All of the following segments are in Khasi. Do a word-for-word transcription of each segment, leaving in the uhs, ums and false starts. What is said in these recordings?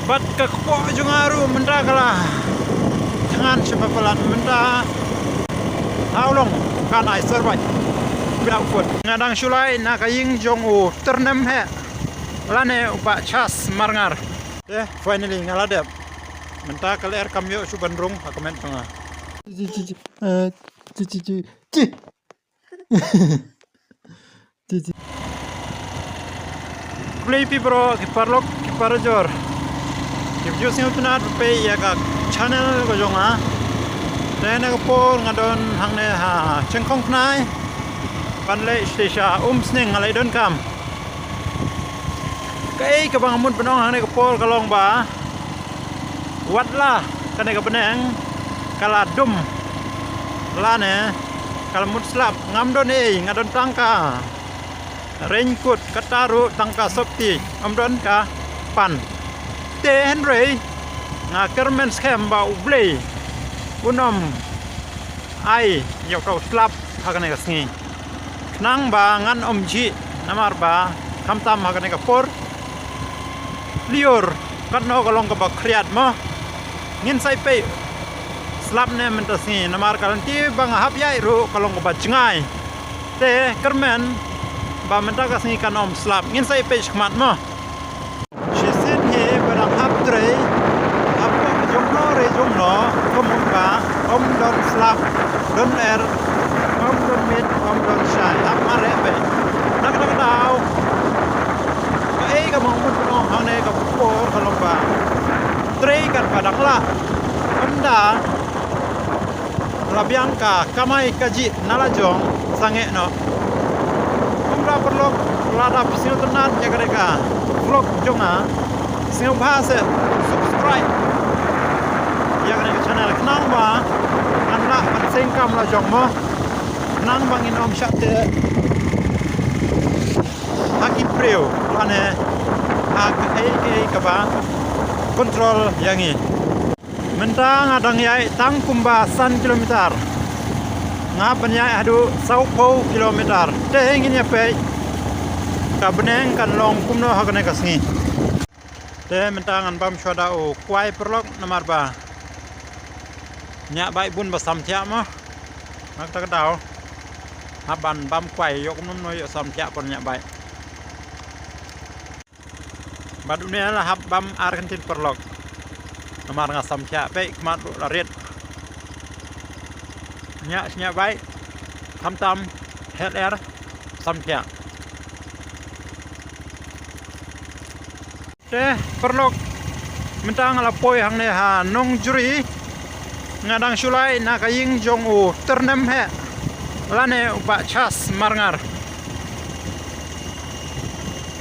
Bad ka kpoh jong nga ruh mynta ka la thngan sha palat mynta. How long can I survive without food? Nga dang shu lai na ka ïing jong u Tyrnem Heh lane u Bah Chas Marngar. Te finally nga la dep. Mynta ka lyer kam ïoh shuh ban rung ha ka met jong nga. Khublei phi baroh ki paralok ki parajor kiba ju sngewtynnat ban peit ïa ka channel ka jong nga. Te na ka por nga don hangne ha Chengkhong Tnai ban leit sha Umsning, nga leit donkam. Kaei kaba nga mut ban ong hangne ka por ka long ba wat la kane ka bneng ka la dum lane ka la mut slap, ngam don ei, nga don tang ka raincoat, kata ruh tang ka sopti, ngam don ka pan. Te hynrei nga kyrmen skhem ba U Blei un ym ai ïa uta u slap ha kane ka sngi, khnang ba ngan ym jhieh, namar ba khamtam ha kane ka por lyiur katno ka long kaba khriat mo. Ngin sa ïa peit slap ne mynta sngi, namar ka lynti ba nga hap ïaid ruh ka long kaba jngai. Te kyrmen ba mynta ka sngi kan ym slap, ngin sa ïa peit shakhmat mo. Shisien hi ba dang hap trei, hap jong no re jong no, ka mut ba ym don slap, don lyer, ym don miet, ym don shai, hap mareh beit. Na kata ka daw, kaei kaba nga mut ban ong hangne ka por ka long ba trei katba dang lah, ynda la biang ka kamai kajih na la jong sangeh noh. Kumta paralok, lada phi sngewtynnat ïa kane ka vlog jong nga, sngewbha seh subscribe ïa kane ka channel khnang ba ngan lah ban seng kam la jong mo, khnang ba ngin ym shah teh ha ki briew lane ha kaei kaei kaba control ïa ngi. Mynta nga dang ïaid tang kumba san kilometer. Nga ban ïaid haduh sawphew kilometer. Te ngin ïa peit ka bneng kan long kumno ha kane ka sngi. Te mynta ngan bam shuwa da u kwai paralok namar ba ñiah beit bun ba samthiah mo. Na kata ka daw hap ban bam kwai, ïoh kumno ïoh samthiah por ñiah beit. Bad une la hap bam ar kyntien paralok. Namar nga samthiah, peit khmat ruh la rit. Ñiah, ñiah beit, khamtam, heh lyer, samthiah. Te paralok, mynta nga la poi hangne ha Nongjri. Nga dang shu lai na ka ïing jong u Tyrnem Heh lane u Bah Chas Marngar.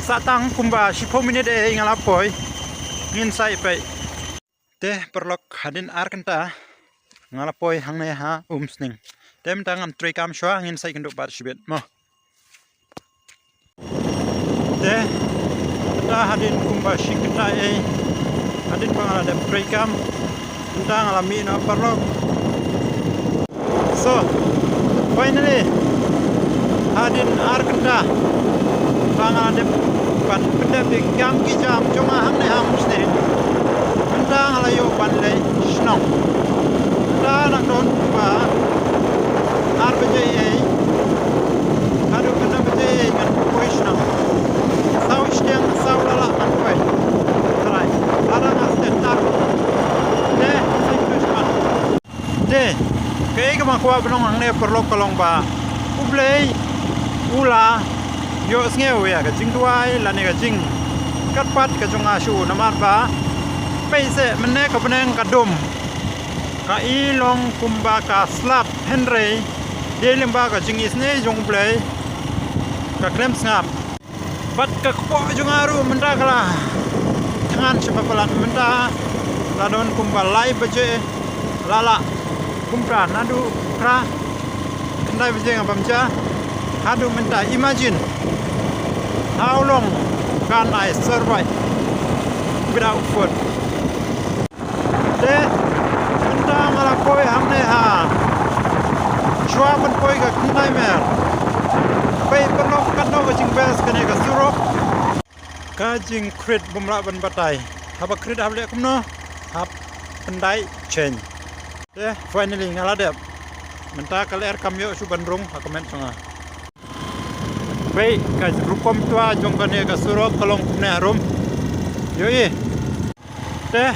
Sa tang kumba shiphew minit ei nga la poi. Ngin sa ïa peit. Te paralok, hadien ar kynta nga la poi hangne ha Umsning. Te mynta ngan trei kam shuwa, ngin sa ïakynduh pat shibit mo. Te mynta hadien kumba shi kynta ei, hadien ba nga la dep trei kam, mynta nga la mih noh paralok. So finally, hadien ar kynta ba nga la dep ban pyndep ïa ki kam ki jam jong nga hangne ha Umsning, mynta nga la ïoh ban leit shnong. Mynta nang don ba ar baje ei haduh khyndai baje ei ngan poi shnong. Saw shiteng saw la lah ngan poi. Trai ara nga step tar. Te sa ïa poi shnong. Te kaei kaba nga kwah ban ong hangne paralok ka long ba U Blei u la ïohsngew ïa ka jingduwai lane ka jingkyrpad ka jong nga sha u, namar ba peit seh, mynne ka bneng ka dum, ka i long kumba ka slap, hynrei dei lyngba ka jingisynei jong U Blei ka khlem sngap. Bad ka kpoh jong nga ruh mynta ka la thngan sha palat, mynta la don kumba lai baje, la lah kumta naduh phra khyndai baje nga bam ja haduh mynta. Imagine, how long can I survive without food? Te mynta nga la poi hangne ha shuwa ban poi ka khyndai mer. Peit paralok katno ka jingbest kane ka surok. Ka jingkhrit bym lah ban batai. Haba krit hap leh kumno? Hap pyndait chain. Te finally nga la dep. Mynta ka lyer kam ïoh shuh ban rung ha ka met jong nga. Peit ka rukom twa jong kane ka surok ka long kumne harum. Ïohi. Te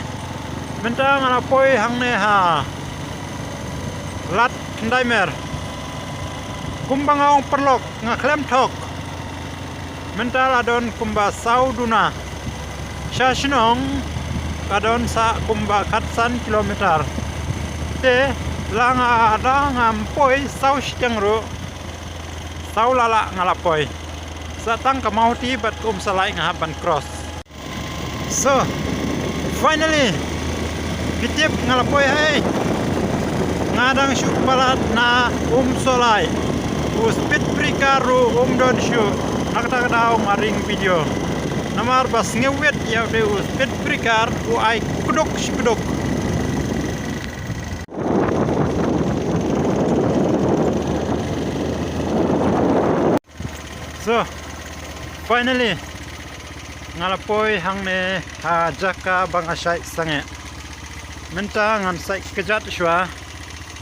mynta nga la poi hangne ha Lad Khyndai Mer. Kumba nga ong paralok, nga khlem thok. Mynta la don kumba saw duna. Sha shnong ka don sa kumba khatsan kilometer. Te la nga, la ngam poi saw shiteng ruh, saw lala nga la poi. Sa tang ka Mawhati bad ka Umsalai nga hap ban cross. So, finally, phi tip nga la poi ha ei. Nga dang shu palat na Umsalai. U speed breaker ruh um don shuh. Na kata ka daw nga ring video. Namar ba sngewwit ïa u dei u speed breaker u ai kduk shi kduk. So, finally, nga la poi hangne ha jaka ba nga shait sangeh. Mynta ngan sait kjat shuwa.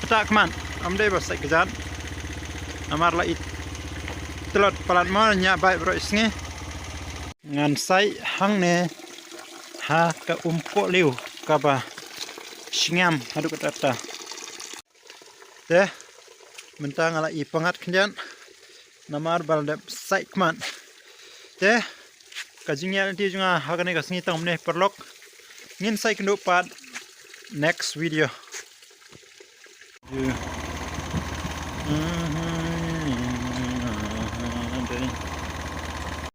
Pynta khmat, ym dei ba sait kjat. Namar la i tlot palat mo, ñiah bike baroh i sngi. Ngan sait hangne ha ka Umpohliew kaba sngem haduh katta katta. Te mynta nga la i pyngngad khyndiat namar ba la dep sait khmat. Te ka jingïaid lynti jong nga ha kane ka sngi tang kumne paralok. Ngin sa ïakynduh pat next video.